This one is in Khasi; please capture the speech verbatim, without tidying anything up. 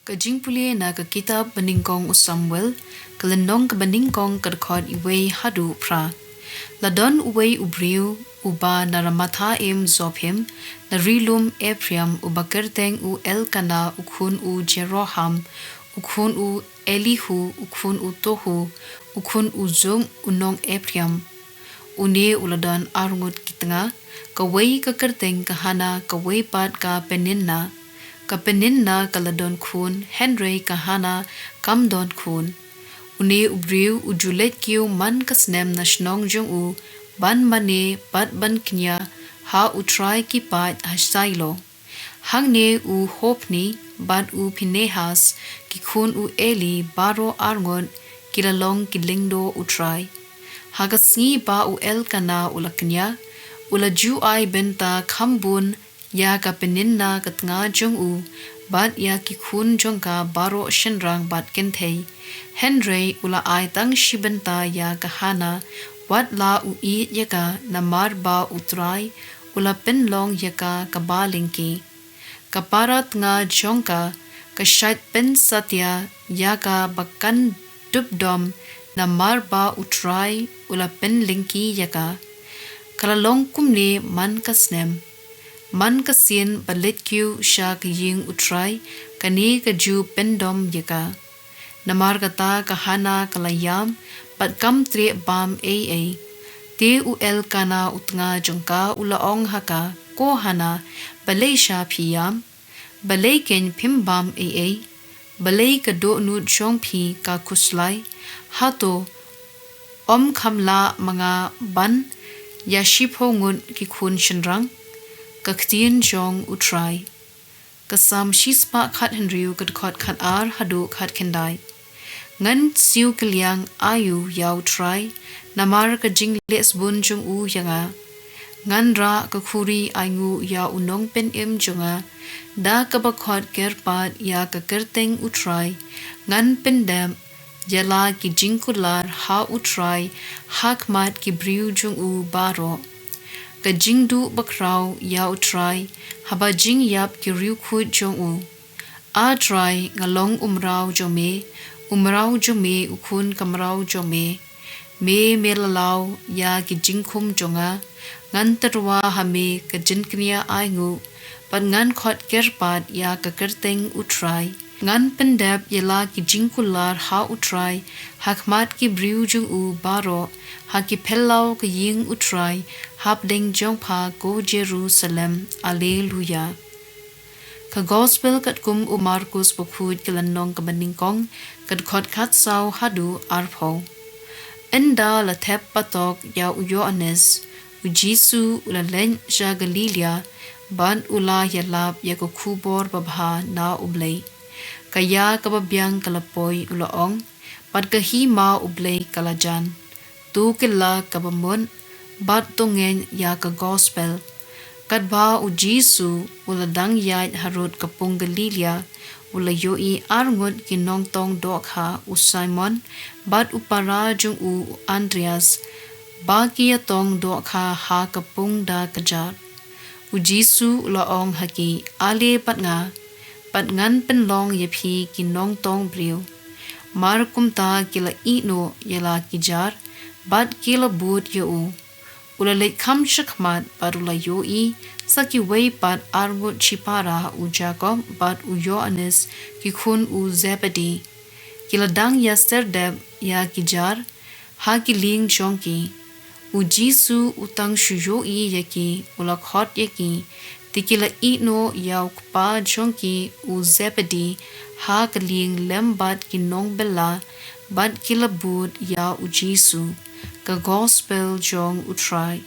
Ka jingpule na ka kitab banyngkong u Samuel, ka lynnong kaba nyngkong, ka dkhot wei haduh phra. La don uwei u briew, uba na Ramathaim Zophim, na ri lum Ephraim, uba kyrteng u Elkana, u khun u Jeroham, u khun u Elihu, u khun u Tohu, u khun u Zuk, u nong Ephraim. Une u la don arngut ki tnga, kawei ka kyrteng ka Hana, kawei pat ka Peninna. Ka Peninna ka la don khun, hynrei ka Hana kam don khun. Une u briew u ju leit kiew man ka snem na shnong jong u, ban mane bad ban kñia ha U Trai ki paid ha Shiloh. Hangne u Hophni bad u Phinehas, ki khun u Eli, baroh arngut ki la long ki lyngdoh U Trai. Ha ka sngi ba u Elkana u la kñia, u la ju ai bynta kham bun ïa ka Peninna ka tnga jong u, bad ïa ki khun jong ka baroh shynrang bad kynthei. Hynrei u la ai tang shi bynta ïa ka Hana, wat la u ïeit ïa ka, namar ba U Trai u la pynlong ïa ka kaba lyngkhi. Ka para tnga jong ka, ka shait pynsatia ïa ka ba kan dup dom, namar ba U Trai u la pynlyngkhi ïa ka. Ka la long kumne man ka snem. Man ka sien ba leit kiew sha ka ïing U Trai, kane ka ju pyndom ïa ka. Namar kata ka Hana ka la ïam, bad kam treh bam ei ei. Te u Elkana u tnga jong ka u la ong ha ka, Ko Hana, balei sha phi ïam? Balei keiñ phim bam ei ei? Balei ka dohnud jong phi ka khuslai? Hato ym kham lah ma nga ban ïa shiphew ngut ki khun shynrang? Ka ktien jong U Trai. Ka Salm shispah khathynriew, ka dkhot khatar haduh khatkhyndai. Ngan siew kylliang aïu ïa U Trai, namar ka jingleh sbun jong u ïa nga? Ngan rah ka khuri ainguh ïa U Nongpynim jong nga, da kaba khot kyrpad ïa ka kyrteng U Trai. Ngan pyndep ïa la ki jingkular ha U Trai, ha khmat ki briew jong u baroh. Ka jingduh bakhraw ïa U Trai, haba jingïap ki riewkhuid jong u. A Trai, nga long u mraw jong me, u mraw jong me, u khun ka mraw jong me. Me, me la law ïa ki jingkhum jong nga, ngan tyrwa ha me ka jingkñia ainguh, bad ngan khot kyrpad ïa ka kyrteng U Trai. Ngan pyndep ïa la ki jingkular ha U Trai, ha khmat ki briew jong u baroh, ha ki phyllaw ka ïing U Trai, hapdeng jong pha ko Jerusalem. Alleluia. Ka Gospel katkum u Markus bakhuid, ka lynnong kaba nyngkong, ka dkhot khatsaw haduh arphew. Ynda la thep patok ïa u Ïoannis, u Jisu u la leit sha Galilia, bad u la ïalap ïa ka khubor babha na U Blei. Ka ïa kaba biang ka la poi, u la ong, bad ka hima U Blei ka la jan. To kylla kaba mut, bad to ngeit ïa ka Gospel. Katba u Jisu u la dang ïaid harud ka pung Galilia, u la ïohi arngut ki nongtong dohkha, u Simon bad u para jong u, u Andrias, ba ki ïatong dohkha ha ka pung da ka jar. U Jisu u la ong ha ki, Ale bad nga, bad ngan pynlong ïa phi ki nongtong briew. Mar kumta ki la ïehnoh ïa la ki jar, bad ki la bud ïa u. U la leit kham shakhmat, bad u la ïohi sa kiwei pat arngut shipara, u Jakob bad u Ïoannis, ki khun u Zebedi. Ki la dang ïa serdep ïa ki jar ha ki lieng jong ki. U Jisu u tang shu ïohi ïa ki, u la khot ïa ki. Te ki la ïehnoh ïa u kpa jong ki, u Zebedi, ha ka lieng lem bad ki nongbylla, bad ki la bud ïa u Jisu. Ka Gospel jong U Trai.